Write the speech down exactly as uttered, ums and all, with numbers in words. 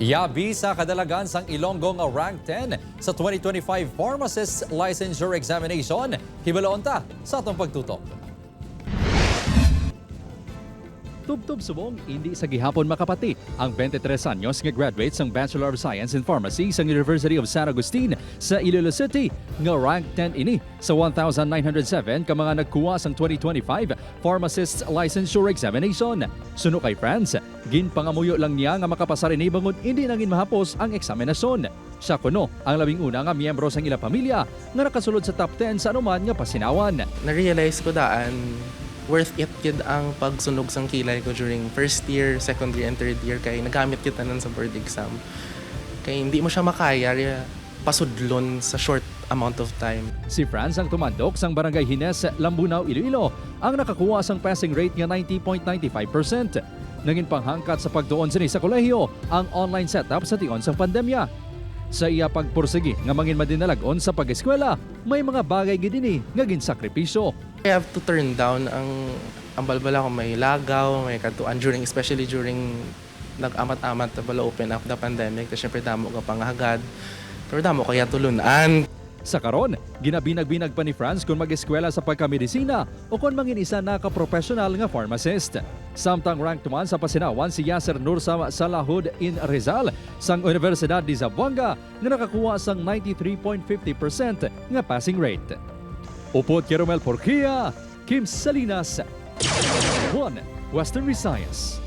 Yabi sa kadalagan sang Ilonggo nga rank ten sa twenty twenty-five Pharmacist Licensure Examination, hibaluon ta sa atong pagtutok. Tubtob subong, indi sa gihapon makapati ang twenty-three anyos nga graduate sang Bachelor of Science in Pharmacy sang University of San Agustin sa Iloilo City nga rank ten ini sa one thousand nine hundred seven ka mga nagkuha sang twenty twenty-five Pharmacist Licensure Examination. Suno kay Franz, ginpangamuyo lang niya nga makapasar ini bangod indi na gid mahapos ang eksaminasyon. Siya kuno ang labing una nga miyembro sang ila pamilya nga nakasulod sa top ten sa anuman nga pasinawan. Na-realize ko daan, worth it gid ang pagsunog sang kilay ko during first year, second year, and third year kay nagamit kita nun sa board exam. Kay hindi mo siya makaya re- pasudlon sa short amount of time. Si Franz ang tumandok sang Barangay Hines, Lambunao, Iloilo, ang nakakuha sang passing rate nga ninety point nine five percent. Nangin panghangkat sa pagtuon sini sa kolehiyo ang online setup sa tion sang pandemya. Sa iya pagpursigi nga mangin madinalag-on sa pag-eskwela, may mga bagay gid ini nga ginsakripisyo. I have to turn down ang ang balbala ko may lagaw, may kadtuan during, especially during nag-amat-amat na bala open up the pandemic. Tapos syempre damo ka panghagad. Pero damo kaya tulunan. Sa karon, ginabinag-binag pa ni Franz kon mag-eskwela sa pagkamedisina o kon mangin isa na ka professional nga pharmacist. Samtang ranked one sa pasinawan si Yasser Nur sa Salahud in Rizal sang Universidad de Zamboanga nga nakakuha sang ninety-three point fifty percent nga passing rate. Upod kay Romel Porquia, Kim Salinas, One Western Visayas.